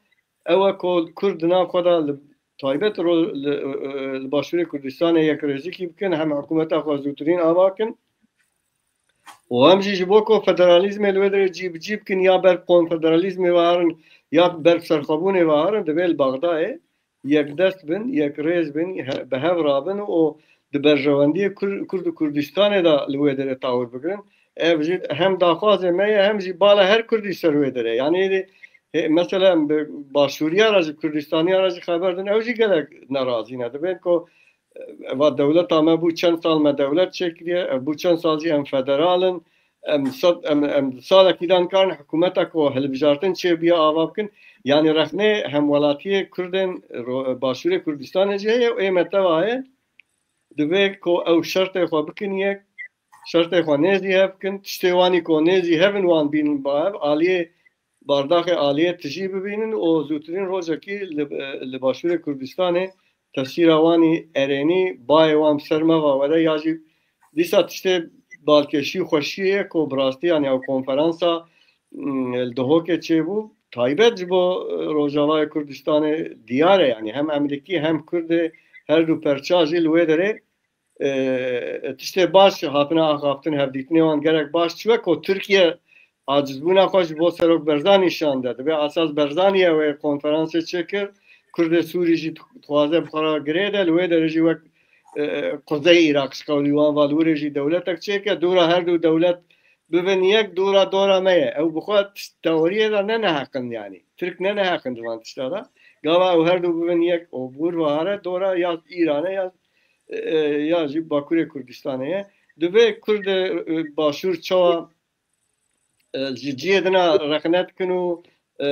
ew e ku Kurd di nav xwe de li taybet ro-, li, li Başûrê Kurdistanê yekrêzikî bikin, hem hikûmeta xwe zûtirîn ava kin. Û hem jî ji bo ku federalîzmê li wê derê cî bi cî bikin, ya ber konfederalîzmê ve herin, ya ber serxwebûnê ve herin, divê li Bexdayê yekdest bin, yekrêz bin, he-, bi hev rabin û di berjewendiyê Kur-, Kurd û Kurdistanê de li wê derê tawir bigirin. Ev jî hem daxwazê me ye, hem jî bala her Kurdî ser wê derê. Yani, hê, mesela em bi Başûriya re jî, Kurdistaniya re jî xeber din, ew jî gelek nerazî ne. Dibên ku, e, eva dewleta me bû çend sal me dewlet çêkiriye, ev bû çend sal jî em federal in, em sed, em, em salekî dan karin hikûmeta ku hilbijartin çêbiya ava bikin. Yani rexnê hemwelatiyê Kurdên ro-, Başûrê Kurdistanê jî heye û ê me teva heye. Divê ku ew şertê xwe bikin yek, şertê xwe nêzî hev bikin, tiştê wanî ku nêzî hev in wan bînin ba hev, aliyê bardaxê aliyê tijî bibînin û zûtirîn rojekî li, li Başûrê Kurdistanê tesîra wanî erênî bayê wan bi ser me ve were ya jî dîsa tiştê balkêşî û xweşiyê ye ku bi rastî, yani ew konferansa, mm, li Duhokê çêbû, taybet ji bo, e, Rojavayê Kurdistanê diyar e, yani hem Emerîkî hem Kurdê her du perça jî li wê derê, e, tiştê baş hatine axaftin, hevdîtinê wan gelek baş çûye ku Tirkiye acizbûna xwe ji bo Serok Barzanî şande. Dibê esas Barzanî ye wê konferansê çêkir. Kurdê Sûrî jî dixwaze bi xwe re girê de, li wê derê jî wek, e, Quzey Iraq ji qewlî wan va li wirê jî dewletek çêke. Dûra her du dewlet bibin yek, dûra dora me ye. Ew bi xwe tişt-, teoriyê de ne neheq in yani. Tirk ne neheq in di van tişta de. Gava ew her du bibin yek û bi wir ve here dora ya Îran e ya e, ya jî Bakurê Kurdistanê ye. Divê Kurd, e, Başûr çawa, e, ji cihê din re rexne dikin û, e,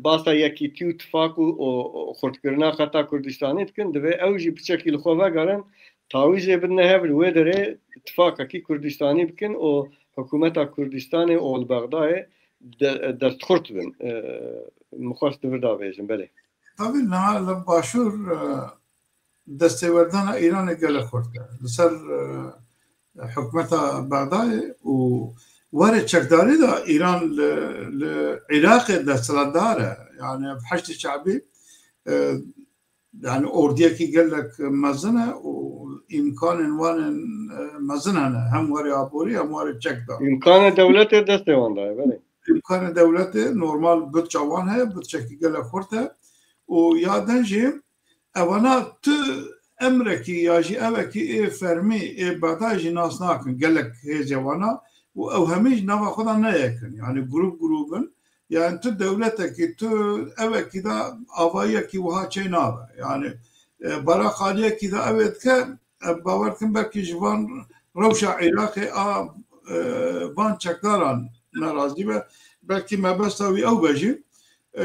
basa yekîtî û tifak û, û, û xurtkirina xeta Kurdistanê dikin, divê ew jî piçekî li xwe vegerin, tawîzê bidine hev, li wê derê tifakekî Kurdistanî bikin û hikûmeta Kurdistanê û li Bexdayê de-, destxurt bin. E, min xwest di vir de bêjim, belê. Tabii niha li Başûr, e, destêwerdana Îranê gelek xurt e. Li ser, e, hikûmeta Bexdayê û warê çekdarî de Îran li, li Iraqê desthilatdar e. Yani Heşdî Şe'bî, e, yani ordiyekî gelek mezin e û îmkanên wan ên, e, mezin hene. Hem warê aborî hem warê çek de. Îmkanê dewletê destê wan de ye, belê. Îmkanê dewletê normal budça wan heye, budçekî gelek xurt e û ya din jî evana tu emrekî ya jî evekî ê fermî ê Bexdayê jî nas nakin gelek hêzê wana û ew hemî ji nava xwe de ne yek in. Yani grûp grûp in. Yani tu dewletekî, tu evekî de avayiyekî wiha çê nabe. Yani, e, bara qaliyekî de ew ê dike, e, bawer dikim belkî ji van rewşa Iraqê a, e, van çekdaran nerazî be. Belkî mebesta wî ew be jî. E,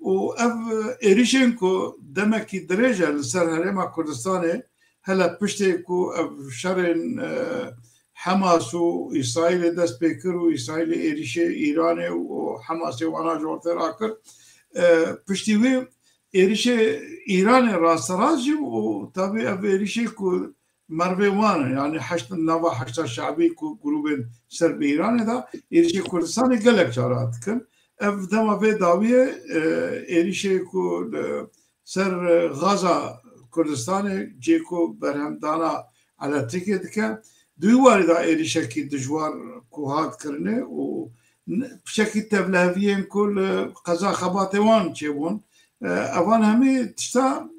û ev êrîşên ku demekî dirêj e li ser Herêma Kurdistanê, hele piştê ku ev şerên, e, Hemas û Îsraîlê dest pê kir û Îsraîlê êrîşê Îranê û Hemasê wana ji ortê rakir, e, piştî wî êrîşê Îranê rasterast jî û tabî ev êrîşê ku mervê wan e, yani heşt, nava Heşda Şe'bî ku grûbên ser bi Îranê de êrîşê Kurdistanê gelek cara dikin. Ev dema vê dawiyê, e, êrîşê ku li ser, e, Gaza Kurdistanê cê ku berhemdana elektrîkê dike, di wî warî de êrîşekî dijwar ku hat kirinê û n-, pişekî tevliheviyên ku li qeza xebatê wan çêbûn, e, evan hemî tişta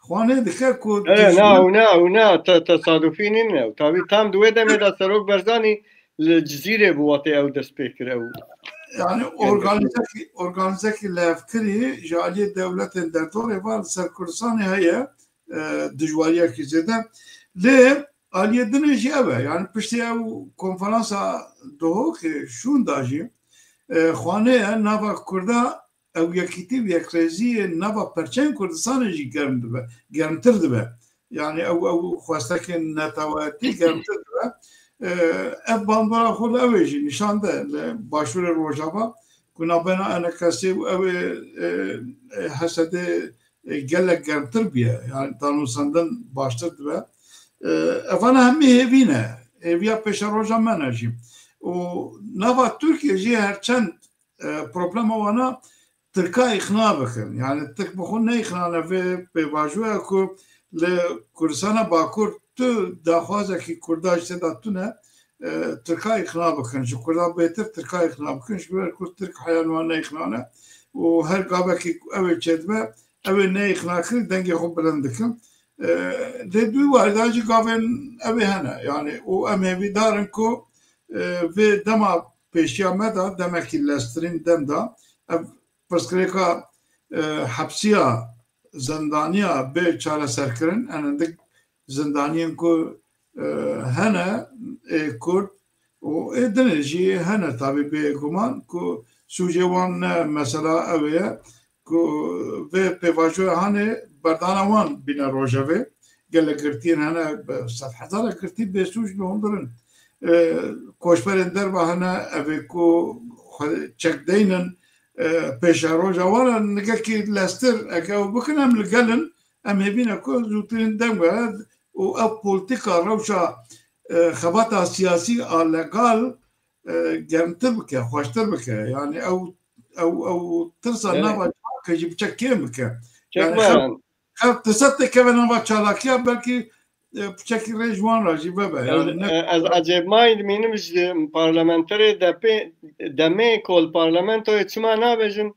Xwanê dike ku E, dijmin na, û na, û na, te-, tesadufî nîne. Û tabî tam di wê demê de Serok Barzanî li Cizîrê bi watê ew dest pê kir, ew Yani gerçekten. Organîzekî, organîzekî levkirî ji aliyê dewletên derdorê ve li ser Kurdistanê heye, e, dijwariyekî zêde. Lê aliyê dinê jî ev e. Yani piştî ew konferansa Duhokê şûnda jî, e, xwanê ye nava Kurda ew yekîtî û yekrêziyê nava perçeyên Kurdistanê jî germ dibe, germtir dibe. Yani ew, ew xwestekên neteweyetî germtir dibe. Ee, ev bandora xwe li ew ê jî nîşan de li Başûrê Rojava ku navbeyna E N K S û ew ê, e, e, H S D, e, gelek germtir bûye. Yani danûsandin baştir dibe. Ee, evana hemî hêvî ne. Hêviya pêşeroja me ne jî. Û nava Tirkiye jî her çend e, problema wana Tirka îqna bikin. Yani Tirk bi xwe neyxnane vê pêvajoya ku li Kurdistana Bakur tu daxwazekî Kurda ji tê de tune, e, Tirka îqna bikin. Ji Kurda bêtir Tirka îqna bikin. Ji ber ku Tirk heya wan neyxnane û her gavekî ku ew ê çêdibe, ew ê neyxna kir, dengê xwe bilind dikin. E, lê dû warî de jî gavên ew ê hene. Yani û em hêvîdar in ku, e, vê dema pêşiya me de demekî leztirîn dem de ev pirsgirêka, e, hepsiya, zindaniya bê çareserkirin, en hindik zindaniyên ku, e, hene ê Kurd û ê dinê jî hene tabî bêguman ku sûcê wan ne mesela ew ê ye ku vê pêvajoya hanê berdana wan bîne rojevê. Gelek girtiyên hene, bi sedhezarek girtî bêsûc li hundir in. E, koçberên derve hene, ev ê ku xwe çek deynin, e, pêşeroja wan e, nigekî lestir, eke ew bikin em li gel in, em hêvî ne ku zûtirîn dem were û ev polîtîka rewşa, e, xebata siyasî a legal, e, germtir bike, xweştir bike. Yani ew, ew, ew tirsa Evet. nava civaka jî biçe kêm bike. Çek Yani me xelk, yan. xelk tirsa têkeve nava çalakiya, belkî, e, piçekî rê ji wan re jî vebe. Ez, Yani ne e, ez ecêbmayî dimînim ji parlamenterê depê, demê ku li parlamentoyê çima nabêjin,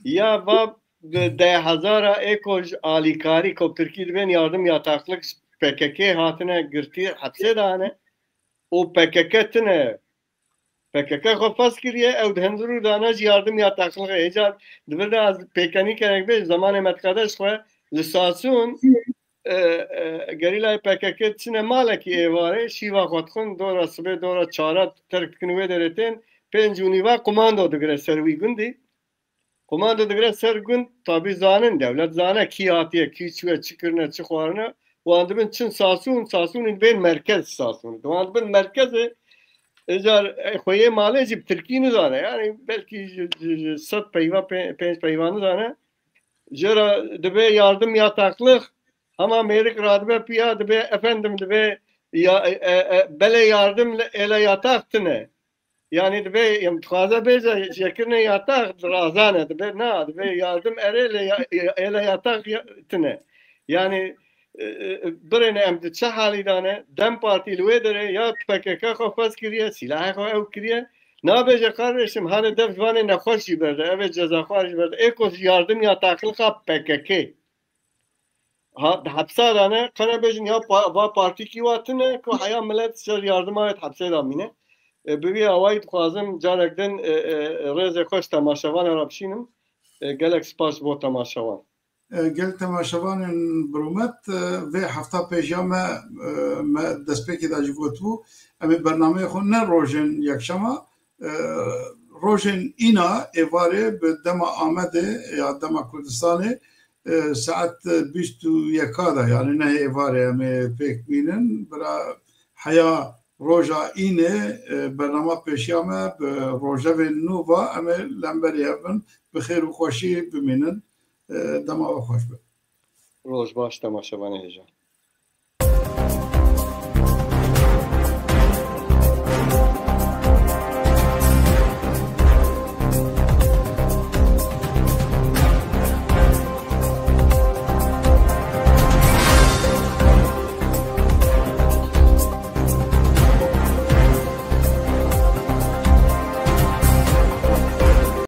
ya va bi deh hezara ê ku ji alîkarî ku Tirkî dibên yardim ya taxlik ji P K K hatine girtî hepsê de hene û P K K tine. P K K xwe fes kiriye, ew di hundir û dane ji yardim ya taxlixê. Hêca di vir de ez pêkenî kerek bê, zemanê me dikade ji xwe li Sasûn, e, e, gerîlayê P K K diçine malekî êvarê, şîva xwe dixwin, dora sibê, dora çara terk dikin wê derê tên, pênc û nîva komando digire ser wî gundî. Komando digire ser gund, tabî zanin, dewlet zane kî hatiye, kî çûye, çi kirine, çi xwarine. Wan dibin çin Sasûn, Sasûnî dibên merkez Sasûnî. Wan dibin merkezê, îcar, e, xweyê malê jî bi tirkî nizane. Yani belkî ji, ji, ji sed peyva, pê-, pênc peyva nizane. Jê re dibe yardım yataklık. Hema mêrik radibe piya dibe, efendim dibe, ya, e, e, e, belê yardım le-, êle yatak tine. Yani dibe, em dixwaze bêje, jêkirine yatak razane, dibe na, dibe yardım erê le ya-, ya-, êle yatak ya-, tine. Yani, e, e, birêne em di çi halî dane, DEM Partî li wê derê ya P K K xwe xwez kiriye, silahê xwe ew kiriye. Nabêje kardeşim, hane dev ji vanê nexweş jî berde, ev ê cezaxwar jî berde. Ê ku yardım yataklıka P K K. Ha, di hepsa de ne, qene bêjin ya pa-, va partî kî wa tine, ku heya millet ser yardıma wê di hepsê de mîne. E, bi vî awayî dixwazim carek din, e, e, rêzê xwe ji temaşevanan re bişînim. E, gelek spas ji bo temaşevan. E, gel temaşevanên birûmet, e, vê hefta pêjiya me, e, me destpêkê de jî gotibû, em ê bernameyê xwe ne rojên yekşema, e, rojên îna êvarê bi dema Amedê ya dema Kurdistanê, e, saet bîst û yeka de, yani ne êvarê em ê pêk bînin. Bira heya roja înê, e, bernama pêşiya me bi rojevên nû va, em ê lemberî hev bin, bi xêr û xweşî bimînin. E, dema we xweş be. Roj baş, temaşevanê hêja.